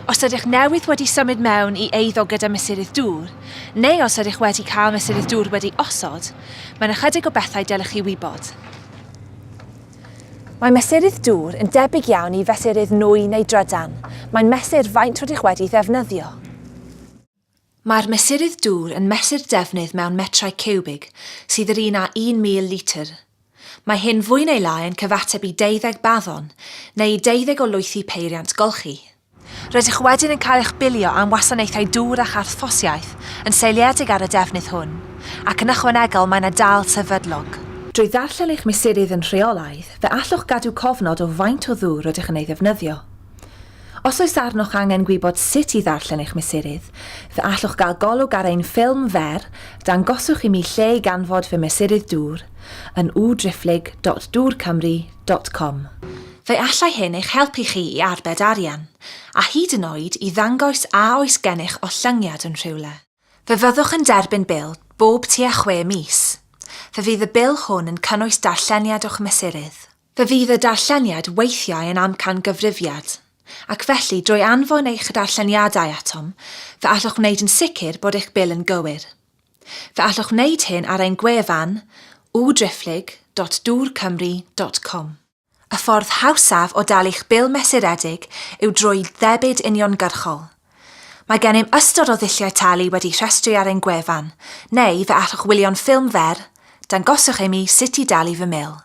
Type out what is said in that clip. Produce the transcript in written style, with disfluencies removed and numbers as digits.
Os ydych newydd wedi symud mewn i eiddo gyda mesurydd dŵr, neu os ydych wedi cael mesurydd dŵr wedi osod, mae'n ychydig o bethau dylech chi wybod. Mae mesurydd dŵr yn debyg iawn i fesurydd nwy neu drydan, mae'n mesur faint rydych wedi ddefnyddio. Mae'r mesurydd dŵr yn mesur defnydd mewn metrau ciwbig, sydd yr un â 1,000 litr. Mae hyn fwy neu lai yn cyfateb i deuddeg baddon, neu i deuddeg o lwythi peiriant golchi. Rydych wedyn yn cael eich bilio am wasanaethau dŵr a charthffosiaeth yn seiliedig ar y defnydd hwn, ac yn ychwanegol mae 'na dâl sefydlog. Drwy ddarllen eich mesurydd yn rheolaidd, fe allwch gadw cofnod o faint o ddŵr rydych yn ei ddefnyddio. Os oes arnoch angen gwybod sut i ddarllen eich mesurydd, fe allwch gael golwg ar ein ffilm fer, Dangoswch i mi lle i ganfod fy mesurydd dŵr, yn www.dwrcymru.com. Fe allai hyn eich helpu chi i arbed arian, a hyd yn oed i ddangos a oes gennych ollyngiad yn rhywle. Fe fyddwch yn derbyn bil bob tua chwe mis. Fe fydd y bil hwn yn cynnwys darlleniad o'ch mesurydd. Fe fydd y darlleniad weithiau yn amcangyfrifiad, ac felly drwy anfon eich darlleniadau atom, fe allwch wneud yn sicr bod eich bil yn gywir. Fe allwch wneud hyn ar ein gwefan www.dwrcymru.com. Y ffordd hawsaf o dalu'ch bil mesuredig yw drwy ddebyd uniongyrchol. Mae gennym ystod o ddulliau talu wedi rhestru ar ein gwefan, neu fe allwch wylio'n ffilm fer, Dangoswch i mi sut i dalu fy mil.